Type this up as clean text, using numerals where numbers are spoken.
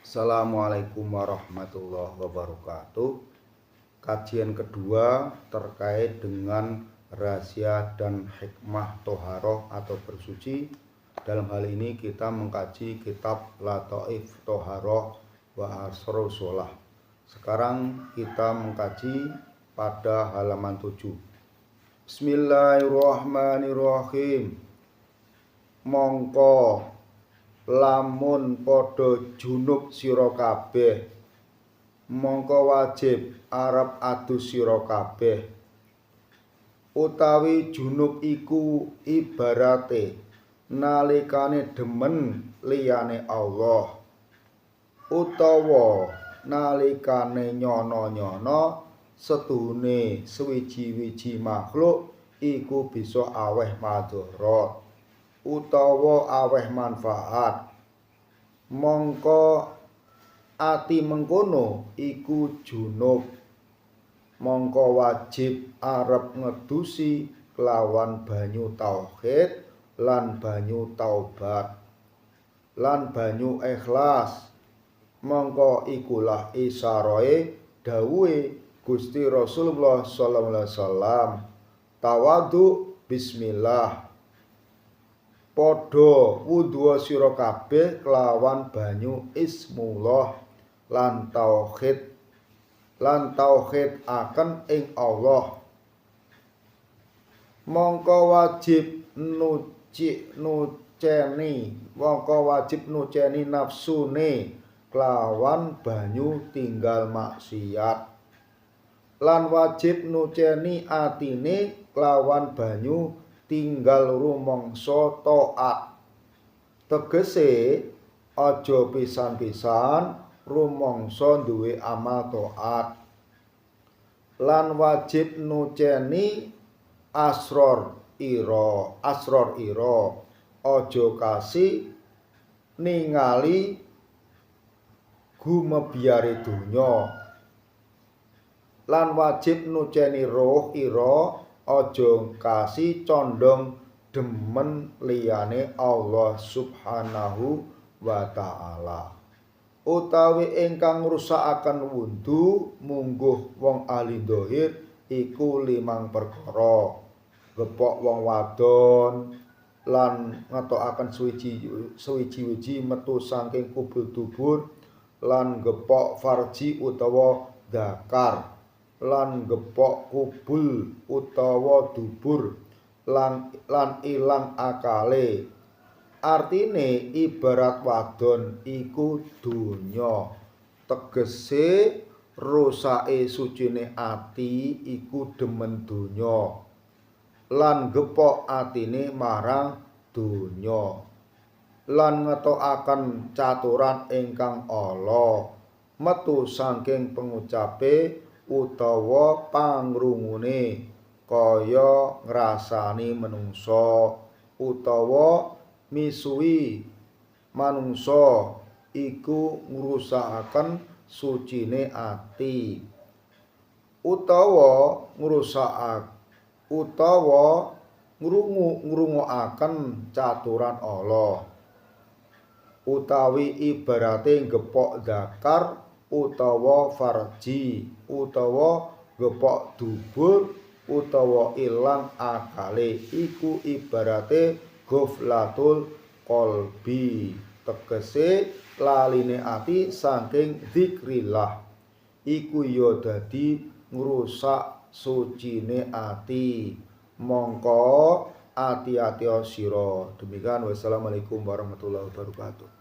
Assalamualaikum warahmatullahi wabarakatuh. Kajian kedua terkait dengan rahasia dan hikmah toharoh atau bersuci. Dalam hal ini kita mengkaji kitab Lataif Toharoh wa Asrarus Sholah. Sekarang kita mengkaji pada halaman 7. Bismillahirrahmanirrahim. Mongko lamun padha junub sira kabeh, mongko wajib arep adus sira kabeh. Utawi junub iku ibarate nalikane demen liyane Allah utawa nalikane nyono-nyono setuhune suwiji-wiji makhluk iku bisa aweh madharat utawa aweh manfaat. Mongko ati mengkono iku junub, mongko wajib arep ngedusi kelawan banyu tauhid lan banyu taubat lan banyu ikhlas. Mongko ikulah isyarae dawuhe Gusti Rasulullah sallallahu alaihi wasallam, tawadhu bismillah, padha wudu sira kabeh kelawan banyu ismullah lan tauhid lan tauhid akan ing Allah. Mongko wajib nuceni, mongko wajib nuceni nafsune kelawan banyu tinggal maksiat lan wajib nuceni atine kelawan banyu tinggal rumangsa taat. Tegese aja pisan-pisan rumangsa duwe amal taat. Lan wajib nuceni asror ira, asror ira aja kasih ningali gumebiyare donya. Lan wajib nuceni roh ira aja kasih condong demen liyane Allah Subhanahu wa ta'ala. Utawi ingkang ngrusakaken wudu mungguh wong ahli dhahir iku 5 perkara. Gepok wong wadon lan ngetokaken suwiji-wiji metu saking kubul dubur lan gepok farji utawa dakar lan gepok kubul utawa dubur lan ilang akale. Artine ibarat wadon iku donya, tegese rusake sucine ati iku demen donya lan gepok atine marang donya lan ngetokaken caturan ingkang ala metu saking pengucape utawa pangrungune kaya ngrasani menungsa utawa misuwi manungsa iku ngrusakaken sucine ati utawa ngrusak utawa ngrungu-ngrungokaken caturan Allah. Utawi ibarate gepok zakar utawa farji utawa gepok dubur utawa ilang akale iku ibarate ghaflatul qalbi, tegese laline ati saking zikrillah iku ya dadi ngrusak sucine ati. Mongko ati-ati sira. Demikian, wassalamualaikum warahmatullahi wabarakatuh.